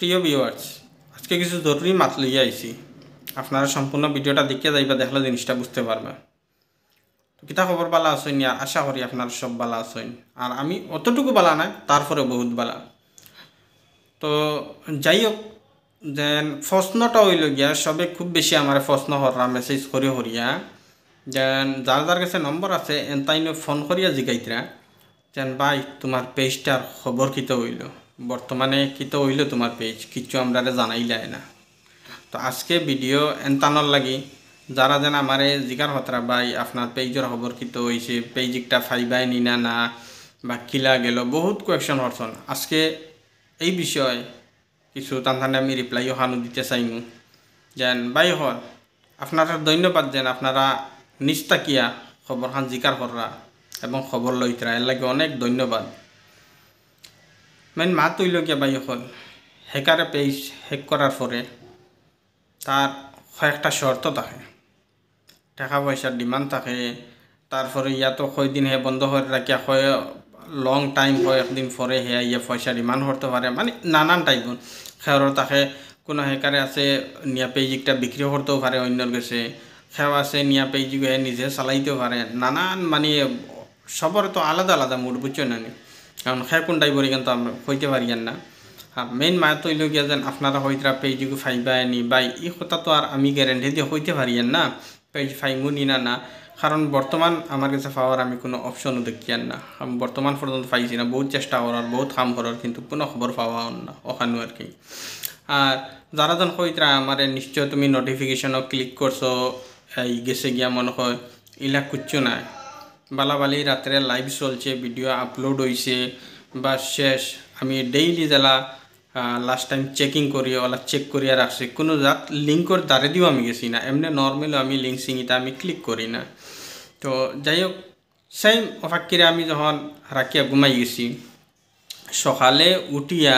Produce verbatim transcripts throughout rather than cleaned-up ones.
প্রিয় ভিউয়ার্স, আজকে কিছু জরুরি মাত লইয়া আইছি। আপনারা সম্পূর্ণ ভিডিওটা দেখিয়া যাইবা, দেখলে জিনিসটা বুঝতে পারবা। তো কিতা খবর, বালা আছইন নি? আশা করি আপনারা সব বালা আছইন। আর আমি অতটুকু বালা নায়, তারপরে বহুত বালা। তো যাই হোক, যেন প্রশ্নটা অইল গিয়া, সবে খুব বেশি আমারে প্রশ্ন কররা, মেসেজ করি করিয়া, যেন যার যার গেছে নম্বর আছে, এন তাইনও ফোন করিয়া জিগাইতরা, যেন ভাই, তুমার পেজটার খবর কিতা অইল, বর্তমানে কিতা অইল তুমার পেজ, কিচ্ছু আমরারে জানাইলায় না। তো আজকে ভিডিও এনতানোর লাগি, যারা যেন আমারে জিকার কররা, ভাই, আপনার পেজর খবর কিতা অইছে, পেজ একটা পাইবায় নি না, না বা কিলা গেল, বহুত কোয়েশ্চন করছন। আজকে এই বিষয়ে কিছু তান তানে আমি রিপ্লাইও খানো দিতে চাইমু। যেন ভাই অকল, আপনারার ধন্যবাদ, যেন আপনারা নিজ থাকিয়া খবর খান জিকার কররা এবং খবর লইতরা, এর লাগি অনেক ধন্যবাদ। মেইন মাত অইল গিয়া ভাই অকল, হ্যাকারে পেজ হ্যাক করার পরে তার কয়েকটা শর্ত থাকে, টাকা পয়সার ডিমান্ড থাকে, তারপরে ইয়া তো কয়দিন হে বন্ধ করি রাখিয়া কয় লং টাইম, কয় একদিন পরে হে ইয়া পয়সা ডিমান্ড করতে পারে, মানে নানান টাইপ। খেয়ারও থাকে কোনো হ্যাকারে আছে নিয়া পেজ একটা বিক্রি করতেও পারে অন্যর গেছে, কেউ আছে নিয়া পেজ হে নিজে চালাইতেও পারে, নানান মানে সবর তো আলাদা আলাদা মুড, বুঝছো না নি? কারণ হে কোন টাইপর, ইখান তো আমরা কইতে পারি আর না। আর মেইন মাত অইল গিয়া যেন আপনারা কইতরা পেজ পাইবায় নি, ভাই, ই কথা তো আর আমি গ্যারান্টি দিয়া কইতে পারি আর না, পেজ পাইমু নি না না, কারণ বর্তমান আমার গেছে পাওয়ার আমি কোনো অপশনও দেখিয়ার না। আমি বর্তমান পর্যন্ত পাইছি না, বহুত চেষ্টা করার, বহুত কাম করার, কিন্তু কোনো খবর পাওয়া অর না অখানও আর কি। আর যারা যেন কইতরা আমারে নিশ্চয় তুমি নোটিফিকেশনও ক্লিক করছো, এই গেছে গিয়া মনে হয়, ইলা কিচ্ছু নাই। বালাবালি রাত্রে লাইভ চলছে, ভিডিও আপলোড অইছে, বাস শেষ। আমি ডেইলি যেলা লাস্ট টাইম চেকিং করি, ওলা চেক করিয়া রাখছি, কোনো জাত লিঙ্কর দ্বারে দিও আমি গেছি না। এমনে নর্মাল আমি লিঙ্ক সিঙ্ক ইতা আমি ক্লিক করি না। তো যাই হোক, সেম অফাক্কিরে আমি যখন রাখিয়া ঘুমাই গেছি, সকালে উঠিয়া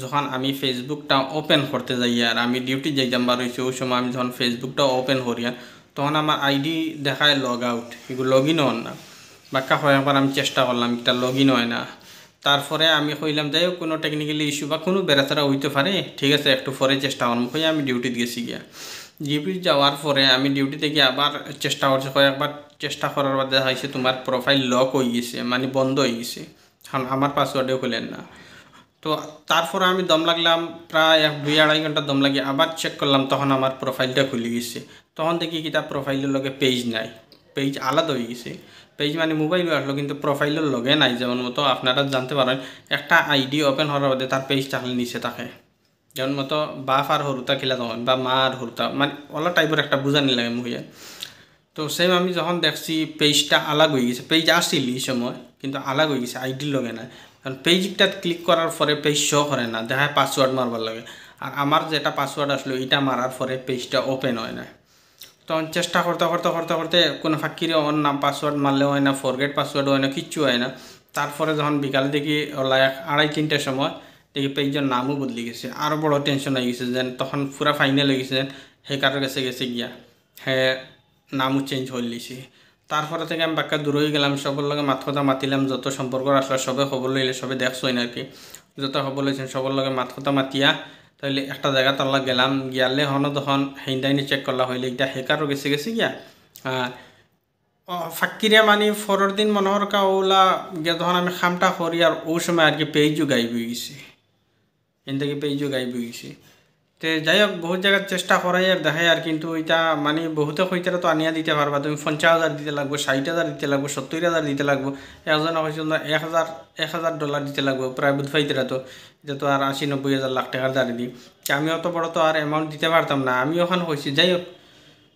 যখন আমি ফেসবুকটা ওপেন করতে যাইয়ার, আমি ডিউটি যাইতাম বার অইছি, ওই সময় আমি যখন ফেসবুকটা ওপেন করিয়ার, তখন আমার আইডি দেখায় লগ আউট, এগু লগ ইন অর না। বাক্কা কয়েকবার আমি চেষ্টা করলাম, এটা লগ ইন অয় না। তারপরে আমি কইলাম, যাই হোক, কোনো টেকনিক্যালি ইস্যু বা কোনো বেড়াতেরা অইতে পারে, ঠিক আছে, একটু পরে চেষ্টা করমু, কইয়া আমি ডিউটিত গেছি গিয়া। ডিউটিত যাওয়ার পরে আমি ডিউটি থাকি আবার চেষ্টা করছি, কয়েকবার চেষ্টা করার বাদে দেখা গেছে তোমার প্রোফাইল লক অই গেছে, মানে বন্ধ অই গেছে, কারণ আমার পাসওয়ার্ডেও খুলের না। তো তারপরে আমি দম লাগলাম, প্রায় এক দুই আড়াই ঘন্টা দম লাগি আবার চেক করলাম, তখন আমার প্রোফাইলটা খুলি গেছে। তখন দেখি কিতা প্রোফাইলর লগে পেজ নাই, পেজ আলাদা অই গেছে। পেজ মানে মোবাইলো আসলো, কিন্তু প্রোফাইলর লগে নাই। যেমন মতো আপনারা জানতে পারেন, একটা আইডি ওপেন করার বাদে তার পেজ থাকলে নিচে থাকে, যেমন মতো বাপ আর হুরুতা কিলা তখন, বা মা আর হুরুতা, মানে ওলা টাইপর একটা বুঝানি লাগে মুখে। তো সেম আমি যখন দেখছি পেজটা আলাগ অই গেছে, পেজ আসিল ই সময়, কিন্তু আলাগ অই গেছে, আইডির লগে নাই। কারণ পেজটাত ক্লিক করার পরে পেজ শো করে না, দেখায় পাসওয়ার্ড মারবার লাগে। আর আমার যেটা পাসওয়ার্ড আসলো, এটা মারার পরে পেজটা ওপেন অয় না। তখন চেষ্টা করতে করতে করতে করতে কোনো ফাক্কিরে ওর নাম পাসওয়ার্ড মারলে অয় না, ফরগেট পাসওয়ার্ড অয় না, কিচ্ছু অয় না। তারপরে যখন বিকালে দেখি ওলা এক আড়াই তিনটার সময় দেখি পেজর নামও বদলি গেছে, আরও বড় টেনশন অই গেছে, যেন তখন পুরা ফাইনাল অই গেছে, যেন হ্যাকারর গেছে গেছে গিয়া, হে নামও চেঞ্জ করি লিছে। তারপরে থাকি আমি বাক্কা দূর অই গেলাম, সবর লগে মাত কথা মাতিলাম, যত সম্পর্ক আসলে সবে খবর লইলে, সবে দেখছইন আর কি, যত খবর লইছেন সবর লগে মাত কথা মাতিয়া, তাইলে একটা জাগাত আল্লাহ গেলাম, গিয়ালে হনো তখন হেইন্দাইনি চেক করলা অইলে এটা হ্যাকারর গেছে গেছে গিয়া। আর ও, ফাক্কিরে মানে পরের দিন মনে হরকা ওলা গিয়া তখন আমি কামটা করি, আর ওই সময় আর কি পেজও গায়েব অই গেছে, এন থাকি পেজও গায়েব অই গেছে। তে যাই হোক, বহুত জাগাত চেষ্টা করাই আর দেখাই আর, কিন্তু এটা মানে বহুতে কইতারা তো আনিয়া দিতে পারবা, তুমি পঞ্চাশ হাজার দিতে লাগবো, ষাট হাজার দিতে লাগবো, সত্তর হাজার দিতে লাগবো। একজনে কইছে না, এক হাজার, এক হাজার ডলার দিতে লাগবো, প্রায় বুঝ পাইতারা তো, এটা তো আর আশি নব্বই হাজার লাখ টাকার দাঁড়ি দি। তে আমি অত বড় তো আর অ্যামাউন্ট দিতে পারতাম না, আমি ওখান কইছি। যাই হোক,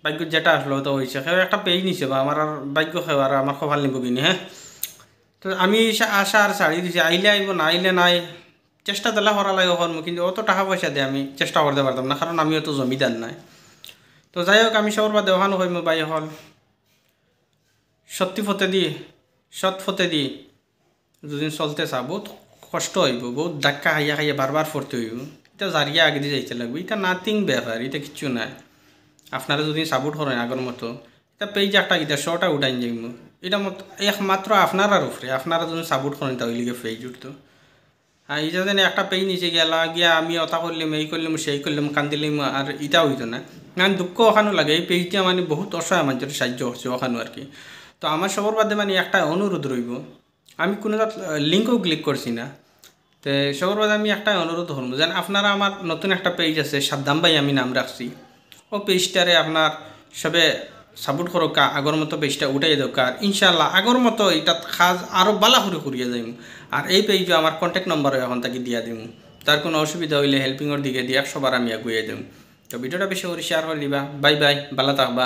ভাগ্য যেটা আসলো তো অইছে, কেউ একটা পেজ নিছে বা আমার আর ভাগ্য, কেউ আর আমার কপাল নিব কিনি, হ্যাঁ। তো আমি আশা, আশা আর ছাড়ি দিছি, আইলে আইব, না আইলে নাই। চেষ্টা দিলা করা লাগে করমু, কিন্তু অত টাকা পয়সা দিয়া আমি চেষ্টা করতে পারতাম না, কারণ আমিও তো জমিদার নায়। তো যাই হোক, আমি সবর বাদে ওখান কইমু ভাই অকল, সত্যি পথে দি, সৎ পথে দি যদি চলতে চাও, বহুত কষ্ট অইব, বহুত ধাক্কা খাইয়া খাইয়া বারবার পড়তে অইব। এটা জারিয়া আগেদি যাইতে লাগবো, এটা নাথিং ব্যাপার, এটা কিচ্ছু নায়। আপনারা যদি সাপোর্ট করেন আগর মতো, এটা পেজ একটা কিতা শর্ট আউট আইন যাইমু। এটা মত একমাত্র আপনারার উপরে, আপনারা যদি সাপোর্ট করেন তাইলে গিয়া পেজ উঠতো। আর ইটা যেন একটা পেজ নিচে গেলা গিয়া আমি অতা করলিম, এই করলিম, সেই করলিম, কান্দিলিম, আর ইটা অইতো না। মানে দুঃখ অখানও লাগে, এই পেজটা মানে বহুত অসহায় মানুষের সাহায্য করছে অখানও আর কি। তো আমার সবর বাদে মানে একটা অনুরোধ রইব, আমি কোনো জাত লিঙ্কও ক্লিক করছি না। তে সবর বাদে আমি একটা অনুরোধ করবো, যেন আপনারা আমার নতুন একটা পেজ আছে সাদ্দাম ভাই আমি নাম রাখছি, ও পেজটারে আপনার সবে সাপোর্ট করুক্কা, আগর মতো পেজটা উঠাই দেউক্কা। আর ইনশাআল্লাহ আগর মতো ইটাত কাজ আরও বালা করি করিয়া যাইমু। আর এই পেজও আমার কন্ট্যাক্ট নাম্বারও এখন থাকি দিয়া দিমু, তার কোনো অসুবিধা অইলে হেল্পিংর দিকে দি একশো বার আমি আগুয়াই দিমু। তো ভিডিওটা বেশি করি শেয়ার করি দিবা। বাই বাই, বালা থাকবা।